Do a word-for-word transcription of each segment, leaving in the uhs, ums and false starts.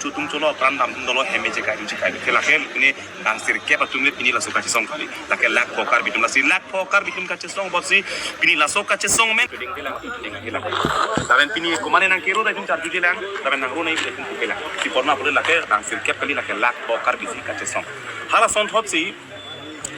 chutung cholo apran damdun dolo, hem me chekai, chekai. Ke lake pini bang sirkep atum le pini laso kachesong kali. Lake lakh pho Karbi atum, lasi lakh pho Karbi atum kachesong apotsi pini laso kachesong men. Lapen pini komane nang kero dai atum charju jelang, lapen nang ro nai atum kelang. Si porna pura lake bang sirkep kali, lake lakh pho Karbi si kachesong. Hala asonthotsi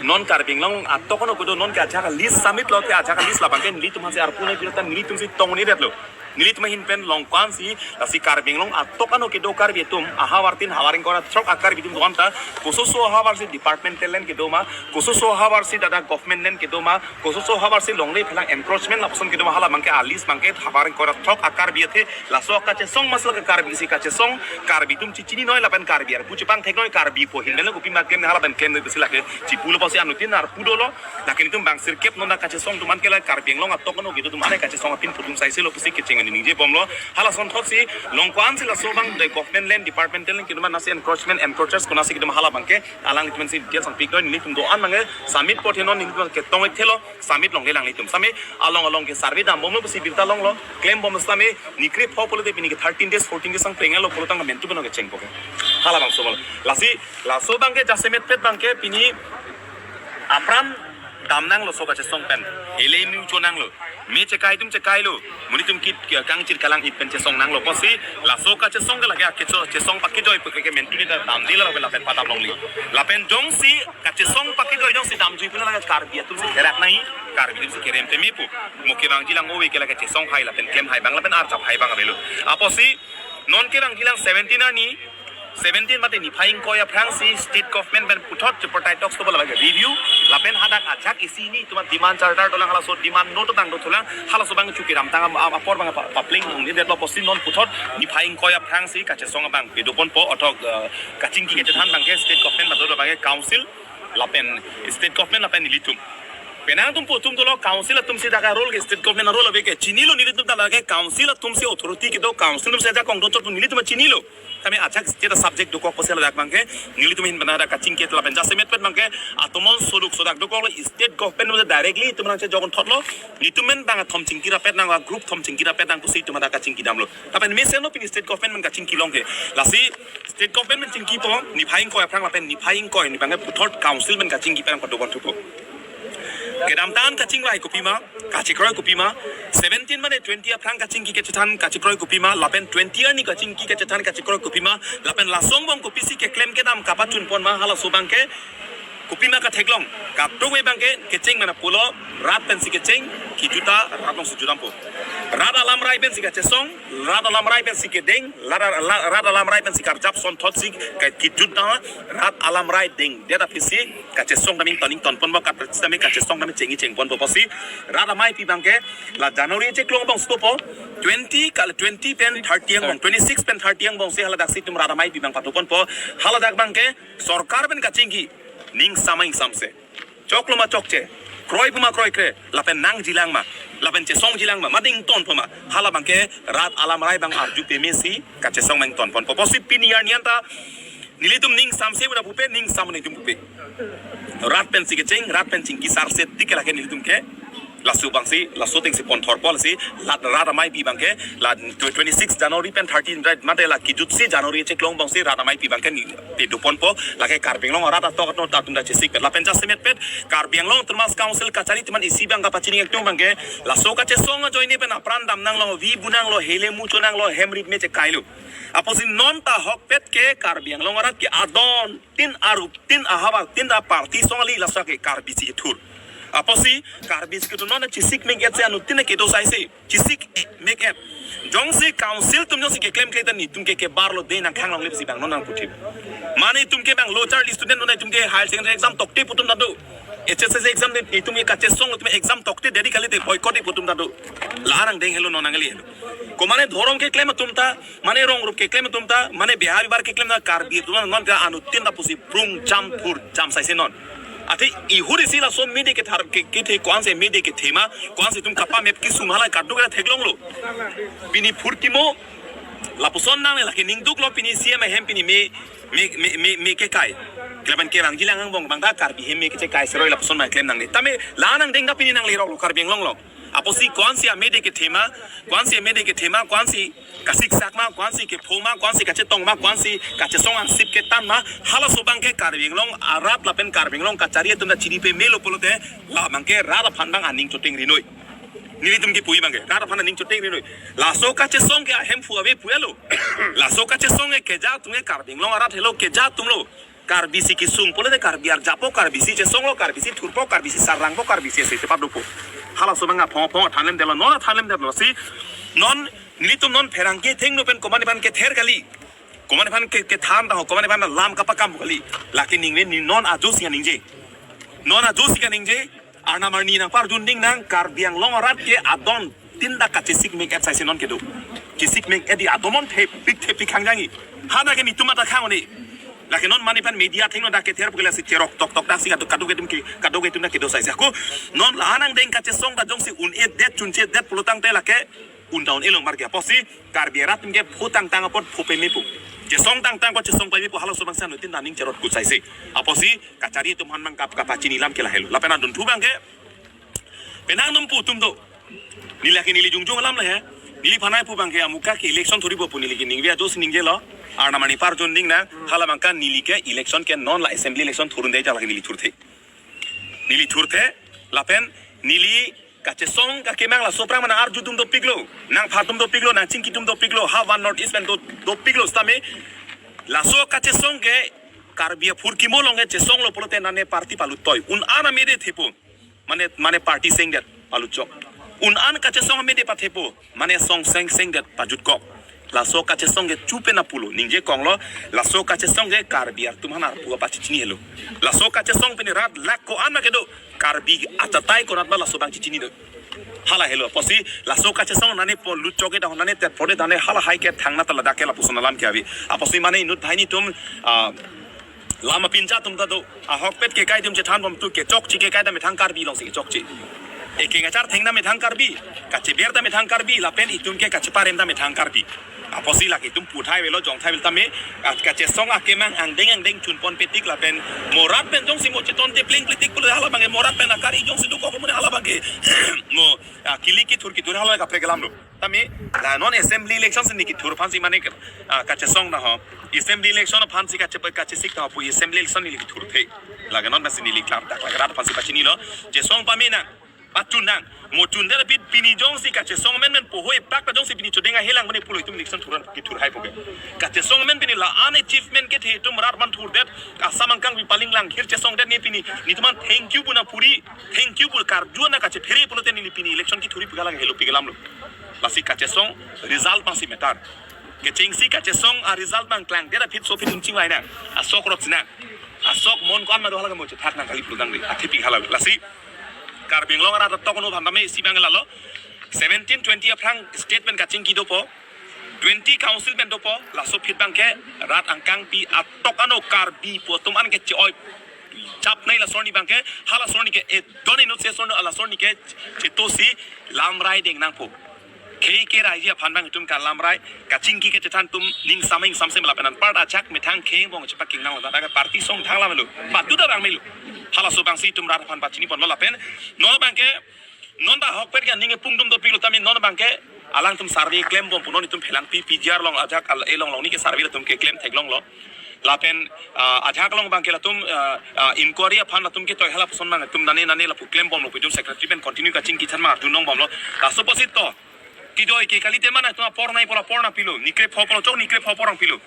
non Karbi Anglong atok ano kedo, non ke ajak list submit lo, ke ajak list labang ke nelitum hasi arpu nai pirta nelitum si tong ni det lo. Nelitum ahin pen long ko-an si, lasi Karbi Anglong atok ano kedo Karbi atum, ahavar tin havar ingkoi ra throk a-Karbi atum do-an ta, kososo ahavar si departmental land kedo ma, kososo ahavar si dada government land kedo ma, kososo ahavar si longle phelang encroachment lapuson kedo ma, hala abang ke a-list abang ke havar ingkoi ra throk a-Karbi athe, laso kachesong masal ke Karbi si kachesong, Karbi atum chechinine lapen Karbi arpu chepangtheknoi, Karbi pho ahin pen lo kopi ma klem, hala pen klem de si lake chipulo apotsi anuttin arpu dolo. Lake nelitum bang sirkep non kachesong atum an ke la Karbi Anglong atok ano kedo atum an kachesong apin putum saise lo pusi kecheng ani ningje bomlo. Hala asonthotsi long ko-an si laso abang de government land, departmental land kedo ma, nasi encroachment, encroachers konasi kedo ma, hala abang ke alanglitum si details nangpiknoi, nelitum do-an abang ke submit apot he non nelitum ketong-ik thelo, submit longle alanglitum. Sami along along ke survey dam bomlo pusi birta longlo, klem bom sami nikri pho pulote pini ke thirteen days, fourteen days ang pengelo pulo tang mentu beno kecheng po ke. Hala abang so mal. Lasi laso abang ke jasemet pet abang ke pini apran dam nanglo laso kachesong pen. Hele mu cho nanglo. Me chekai atum chekailo. Monit atum kit ke kangchir kalang-it pen chesong nanglo. Apotsi laso kachesong ke lake akecho chesong pakijoi pu ke mentu ni ta damde la lapen padam longle. Lapen jongsi kachesong pakijoi jongsi damjui pu lake Karbi atum si kerak nai, Karbi atum si kerem teme pu. Mo kevangji lang ove ke lake chesong hai lapen klem hai abang lapen arjap hai abang avelo. Apotsi non kevangji lang seventeen arni, seventeen mate niphai ingkoi aphrangsi state government pen puthot tripartite talks to bola lake review, lapen hadak ajak isi nelitum a-demand charter dolang, halaso demand note tang dothulang, halaso abang chuki ram tang am, am, apor abang pa, papling ong ni det lo. Apotsi non puthot niphai ingkoi aphrangsi kachesong abang kedo ponpo, othok, eh, kachingki kachethan abang ke state government lapen abang ke council lapen state government lapen nelitum. Penang atum pu atum dolo, council atum si dak a-role ke state government a-role ave ke chinilo, nelitum ta lake council atum si authority kedo, council atum si ajakong dochot pu nelitum chinilo. Tame ajak state a-subject dokok apotsi ladak abang ke nelitum ahin pen dak kachingki lapen jasemet pet abang ke atomon soduk sodak dokoklo, state government atum directly itum nangchejok-un thotlo, nelitum men abang athom chingki rapet nang, a-group athom chingki rapet nang pusi itum dak kachingki damlo. Lapen mesen lo pini state government men kachingki long ke. Lasi state government men chingkipo, niphai ingkoi aphrang lapen niphai ingkoi arni abang ke puthot council men kachingki pen pado ponthupo. Kedamtang kachingvai kopima, kachekroi kopima, seventeen mane twenty aphrang kachingki kachethan kachekroi kopima, lapen twenty arni kachingki kachethan kachekroi kopima, lapen laso angbong kopisi keklem kedam kapachun pon ma, halaso abang ke kopima katheklong. Kadokave abang ke kecheng mana pulo, rat pensi kecheng, kijut ta rat alongsi jut dampo. Rat alamrai pensi kachesong, rat alamrai pensi kedeng, rat, rat, rat alamrai pensi karjap asonthotsi ke kijut ta rat alamrai dengdet aphisi kachesong daming toning ton ponpo, kat sitame kachesong daming chengji cheng ponpo. Apotsi rat ameipi abang ke la January cheklong angbong stopo, twenty kal, twenty pen thirty angbong, twenty-six pen thirty angbong si haladak si itum rat ameipi abang pado ponpo. Haladak abang ke sorkar pen kachingki, ning samai ingsamse. Choklo ma chokche, kroi pu ma kroikre, lapen nangjilang ma, lapen chesongjilang ma, mate ingtonpo ma, hala abang ke rat alamrai abang arju pemesi kachesong abang ton ponpo. Apotsi pini arni anta nelitum ning samse pu ta pupe, ning sam nelitum pupe. Rat pensi kecheng, rat pen chingki sarse tik ke lake nelitum ke. Laso abang si, laso ateng si pon thorpo lasi, lat rat ameipi abang ke, la twenty-six January pen thirteen, right, mate la kijut si January cheklong angbong si rat ameipi abang ke ni, pedo ponpo, lake Karbi Anglong rat atok atok atum ta chesik pet, lapen jasemet pet, Karbi Anglong Autonomous Council kachari atum an isi abang kapachini atum abang ke, laso kachesong ajoine pen apran dam nanglo, vi bu nanglo, hele mu cho nanglo, hem rit me chekailo. Apotsi non ta ahokpet ke Karbi Anglong arat ke adon tin arup tin ahavar tin ta party song kali, laso ke Karbi si kethur. Apotsi Karbi si kethur non chesik mek-et si anuttin kedo saise, chesik mek-et. Jongsi council atum jongsi keklem kle ta nelitum ke kebarlo de nangkhang longle pusi abang non nangputhip. Mane itum ke abang lo charli student, non itum ke higher secondary exam tokte pu atum ta do. H S S C exam de itum ke kachesong, itum exam tokte, deri kalite boycott pu atum ta do. La nangdeng helo, non nangli helo. Komane dhorom keklem atum ta, mane rong rup keklem atum ta, mane behar bibar keklem ta, Karbi atum non ke anuttin ta pusi prung jam phur jam saise non. Athe ihur isi laso mede kethar ke, kethe ko-ansi mede kethe ma, ko-ansi itum kapamep kesung hala kadokave theklonglo. Pini phurkimo lapuson nang lake ningduklo, pini C M ahem pini me, me, me, me, me kekai. Klemang kevangjilang angbong abang ta Karbi hem me kechekai seroi lapuson ma klem nangne. Tame la nangdeng ta pini nangleroklo Karbi Anglong along. Apotsi ko-ansi amede kethe ma, ko-ansi amede kethe ma, ko-ansi kasiksak ma, ko-ansi kepho ma, ko-ansi kachetong ma, ko-ansi kachesong angsip ketan ma, halaso abangke Karbi Anglong arat lapen Karbi Anglong kachari atum ta chini pamelo pulote, la abangke rat aphan abang aning choteng rinoi. Nelitum kipu abangke, rat aphan aning choteng rinoi. Laso kachesong ke ahemphu ave pu-elo. Laso kachesong ke keja atum ke Karbi Anglong arat helo, keja atumlo. Karbisi kesung pulote Karbi arjappo, Karbisi chesonglo, Karbisi thurpo, Karbisi sarangpo, Karbisi ese chepat dopo. Halaso abang aphong aphong thanlemdetlo, non thanlemdetlo si. Non nelitum non pherangke thengno pen komatne aphan kether kali. Komatne aphan ke, kethan ta ho, komatne aphan lam kapakam kali. Lake ningve, ni non ajo si kaningje. Non ajo si kaningje. Arnam arni nangparjunding nang, Karbi Anglong arat ke adon tin ta kachesik mek et saise non kedo. Chesik mek et di adon non thepik thepik hangjangji. Hana ke nelitum ta khang-o ni. Lake non mane aphan media thengno dak kether pu ke lasi cherok toktok dak si kadokave atum ke, kadokave atum ta kedo saise. Ako non la-an angdeng kachesong ta jongsi un-edet chunchedet pulotangte lake un ta un-e longmar ke. Apotsi Karbi arat atum ke pho tangtang apot pho pamepo. Chesong tangtang apot chesong pamepo, halaso abangsi anuttin ta aning cherot kut saise. Apotsi kachari atum aphan abang kap kapachini alam ke lahelo. Lapen adunthu abangke penang num pu atum do. Neli lake neli jongjong alam le he. Neliphan nangpu abangke amuka ke election thurpo pu neli ke ningve ajo si ningjelo. Arnam arni parjunding nang, hala abangke neli ke election ke non la assembly election thurunde ajak lake neli thurthe. Neli thurthe, lapen neli kachesong kakemang laso aphrang ma nang-arju atum dopiklo, nangpha atum dopiklo, nangchingki atum dopiklo, ha van North East pen do, dopiklo sitame. Laso kachesong ke Karbi aphurkimo along ke chesonglo pulote nane party paluttoi. Un-an amede thepo. Mane, mane party sengdet palutchok. Un-an kachesong amede pathepo. Mane song seng sengdet pajutkok. Laso kachesong ke chupe na pulo. Ningje konglo, laso kachesong ke Karbi atum aphan arpu apachechini helo. Laso kachesong pini rat lak ko-an ma kedo, Karbi achatai konat ma laso abang chechini do. Hala helo. Apotsi laso kachesong nane palutchok ke dah nane tet pode dane hala hai ke thangna ta ladak ke lapuson alam ke ave. Apotsi mane inut hai nelitum, ah, lam apincha atum ta do, ahokpet kekai atum chethanbom tu kechokche kekai ta methang Karbi alongsi kechokche. Ekeng achar theng ta methang Karbi, kacheber ta methang Karbi, lapen itum ke kacheparem ta methang Karbi. Apotsi lake itum puthai avelo, jongthai avel tame, ah, kachesong akemang angdeng angdeng chunponpe tik lapen mo rat pen jongsi mo chetonte plengple tik pulo hala abangke mo rat pen akari jongsi dokok mo hala abangke mo, ah, kili kithur kithur hala kaprek alam do. Tame, la non assembly election si neli kithur aphansi mane, ah, kachesong na ho. Assembly election aphansi kache, kachesik na ho pu assembly election neli kithurthe. Lake non masi neli klam dak lake rat aphansi pachinilo. Chesong pame nang, pachun nang. Mo chundet aphi pini jongsi kachesong amen men pohoi pak ta jongsi pini chodeng ahelang mane pulo itum election thuran kithur hai poke. Kachesong amen pini la-an achievement kethe itum rat aphan thurdet, Assam angkang pi paling lang hir chesongdet ne pini. Nelitum aphan thank you pu nangpuri, thank you pu karju nang kachephere pulote neli pini election kithurji pu kalang helo pi kalamlo. Lasi kachesong result abangsi matter. Kechengsi kachesong a-result abang klangdet aphi so aphi itum chingvai nang. Asok rot si nang. Asok mon ko-an ma do hala mo chethak nang kali pulotangte. Athepi hala. Lasi Karbi Anglong arat atok no aphan tame isi abang lalo. Seventeen twenty aphrang state pen kachingki dopo. Twenty council pen dopo. Laso aphi abangke rat angkang pi atok ano Karbi pu atum an ke che-oi. Chap nai laso arni abangke, hala laso arni ke, eh, don inut se laso arni, laso arni ke, chetosi, lamrai deng nangpo. Khei keraiji aphan abang itum kalamrai, kachingki kachethan atum, ning saming samsem lapen anparta ajak methang khei angbong chepaking nang, ta ke party song thang lamelo, patu ta abang melo. Halaso abangsi itum rat aphan pachiniponlo lapen, non abangke, non ta ahokpet ke aning epung atum dopiklo tame non abangke, alangtum survey klembom pu non itum phelangpi P G R along ajak al-, along along ni ke survey latum keklem theklonglo. Lapen, ah, ajak along abangke latum, ah, ah, inquiry aphan latum ketoi hala puson abang latum nane nane lapu klembomlo pu itum secretary pen continue kachingki chan ma arjunongbomlo. Laso apotsi to. Kidoi ke kalite mana itum apor nai pu la apor nangpilo. Ni krepho pu la chok ni krepho apor nangpilo.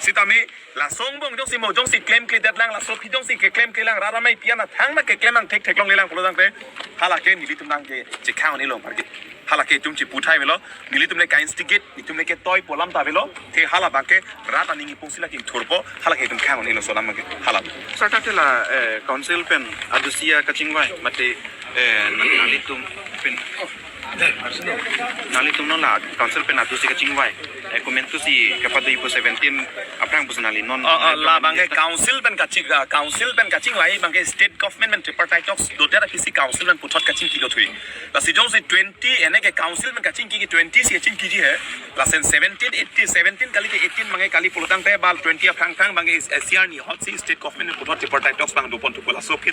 Sitame laso angbong jongsi mo jongsi klemkledet lang, laso aphi jongsi keklemkle lang, rat amei pi an athang ma keklem nang thektheklongle lang pulotangte, hala ke nelitum nang ke chekhang ni long parke. Hala ke itum cheputhai avelo, nelitum le ka-instigate, nelitum le ketoipo alam ta avelo, te hala abangke rat aning ipung si la kingthurpo, hala ke itum khang ni lo so alam abangke, hala. Sir, ta te la, eh, council pen adusia kachingvai, mate, eh, nanglitum pen. Nanglitum non la council pen adusi kachingvai. Eh, komantusi kapadoipo seventeen aphrang pusi nangli non. Oh, oh, la abangke council pen kaching, ah, council pen kachingvai abangke state government pen tripartite talks dodet aphi si council pen puthot kachingki dothui. Lasi jongsi twenty ene ke council pen kachingki ke twenty si kachingkiji he. Lason seventeen, eighteen, seventeen kalite eighteen abangke kali pulotangte bal twenty aphrang aphrang abangke S C R ni ahut si state government pen puthot tripartite talks abang doponthupo laso aphi